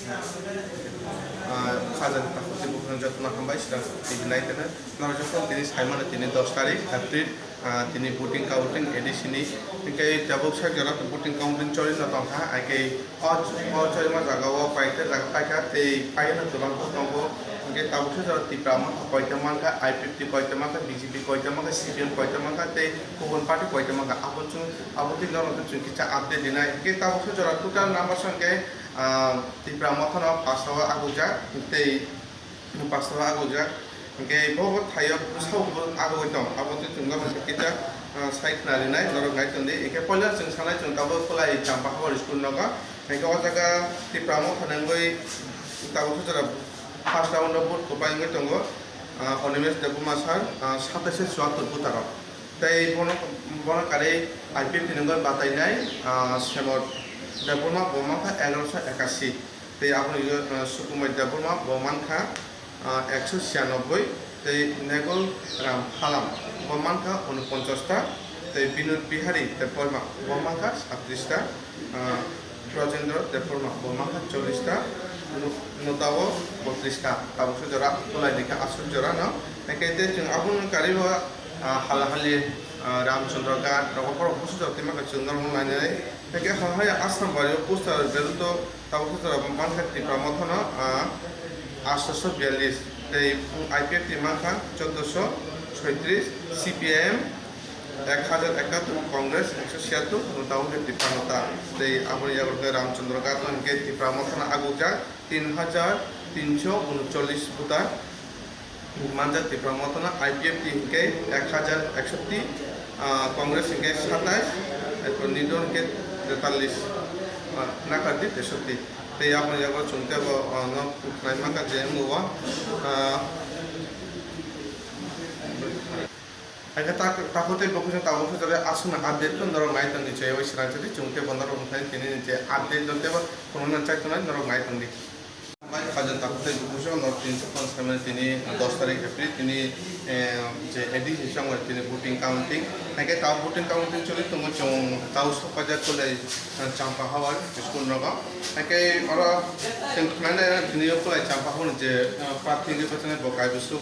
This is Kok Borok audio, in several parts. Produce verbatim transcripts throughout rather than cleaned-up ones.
Ah, khajani takhuk tei bukhukno jotono hambai swnam twi naiteno. Norok jotono tini saimano tini dos tarik April, ah, tini voting counting A D C ni. Hinkhe tabuk sak jora voting counting choli no tongkha, haikhe o, o choli ma jaga o paikhe jaga paikha tei paiyano twlang bo tongo. Hinkhe tabuk sak jora Tipra Motha koita mankha, I P F T koita mankha, B J P koita mankha, C P M koita mankha tei kubun party koita mankha. Abo chwng, abo twi norok chwng kisa update dinai. Hinkhe tabuk sak jora total number song khe Ah, Tipra Motha no pasto o agujak, tei pasto o agujak. Hinkhe bo bo thaio bwsao bo agoi tong, abo twi chwng no kisa, ah, sai khna rinai, norok nai tong di. Hinkhe poila chwng sanai chwng tabuk Khulai Champa Hawar school nogo. Hinkhe o jaga Tipra Motha ni wngwi tabuk sujara first round o vote kwbai wngwi tongo, ah, Animesh Debbarma sir, ah, satais chuattor voter rok. Tei bono, bono karwi I P F T ni wngwi batainai, ah, Semor Debbarma bo mankha egaroso ekashi. Tei aboni, ah, Sukumoi Debbarma bo mankha, ah, ekso chiyanobboi. Tei Negul Ram Phalam bo mankha unoponchas ta. Tei Binod Bihari Debbarma bo mankha satris ta. Ah, Brajendra Debbarma bo mankha chollish ta, Nu-, Nutao bottrish ta, tabuk se jora, Khulai ni khe aswk jora no. Haikhe tei chwng abono karwi bo, ah, Halahali, ah, Ramchandra Ghat rogo borok busu jora twi mankha chwng norok no nainai. Haikhe ha haya Assam bari o poster beluto tabuk se jora bo mankha Tipra Motha no, ah, atsho biyallis, tei I P F T mankha choddoso soitrish, C P I M ek hajar ekattor, Congress ekso chiyattor, Nutao hinkhe Tipra Motha. Tei aboni yago khe Ramchandra Ghat no hinkhe Tipra Motha no agujak tin hajar tinso unocholish voter manjak Tipra Motha no, I P F T hinkhe ek hajar eksotti, ah, Congress hinkhe satais, erpor Nidon hinkhe tetallish, ah, Nakardi tesotti. Tei aboni yago chwng teibo, ah, no khnai mankha je wngwi o, ah, Haikhe tak-, takhuk tei bukhuk se tabuk se jora aswkno update khe norok nai tongdi, chaywi srang chadi chwng tei bo norok wngthani tini ni je update no teibo phunukna chai tongnai norok nai tongdi. Bai khajak takhuk tei bukhuk se norok tini se phone saiman tini dos tarik April tini, eh, je A D C chongmani tini voting counting. Haikhe tabuk voting counting choli tongo chwng tabuk sokpajak Khulai, eh, Champa Hawar school nogo. Haikhe oro chwng khnai nai tini o Khulai Champa Hawar je, eh, prarthi wngwi bachanai bo kaibwswk.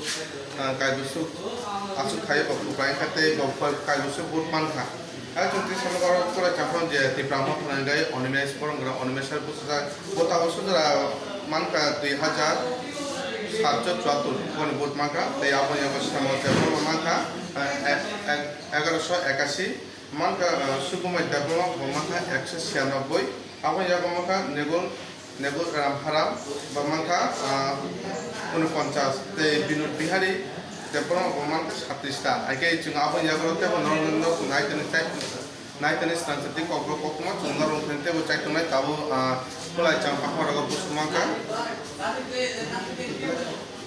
Ah, kaibwswk aswk khai bo kwplai wngkha tei bo kaibwswk vote mankha. Hai chwng twi saimano oro Khulai Champa je Tipra Motha ni gai Animesh borok wngkha Animesh hai bwsajak bo tabuk sujra mankha dui hajar satso chuattor boni vote mankha tei aboni yago Semor Debbarma mankha, ah, ek, ek, egaroso ekashi mankha, ah, Sukumoi Debbarma bo mankha ekso chiyanobboi aboni yago mankha Negul Negul Ram Haram bo mankha, ah, unoponchas, tei Binod Bihari Debbarma bo mankha satris ta. Haikhe chwng aboni yago teibo norok no nai tongwi chai, nai tongwi swnam chati kokborok koktwma chwng norok thani teibo chai tongnai tabuk, ah, Khulai Champa Hawar o busu mankha.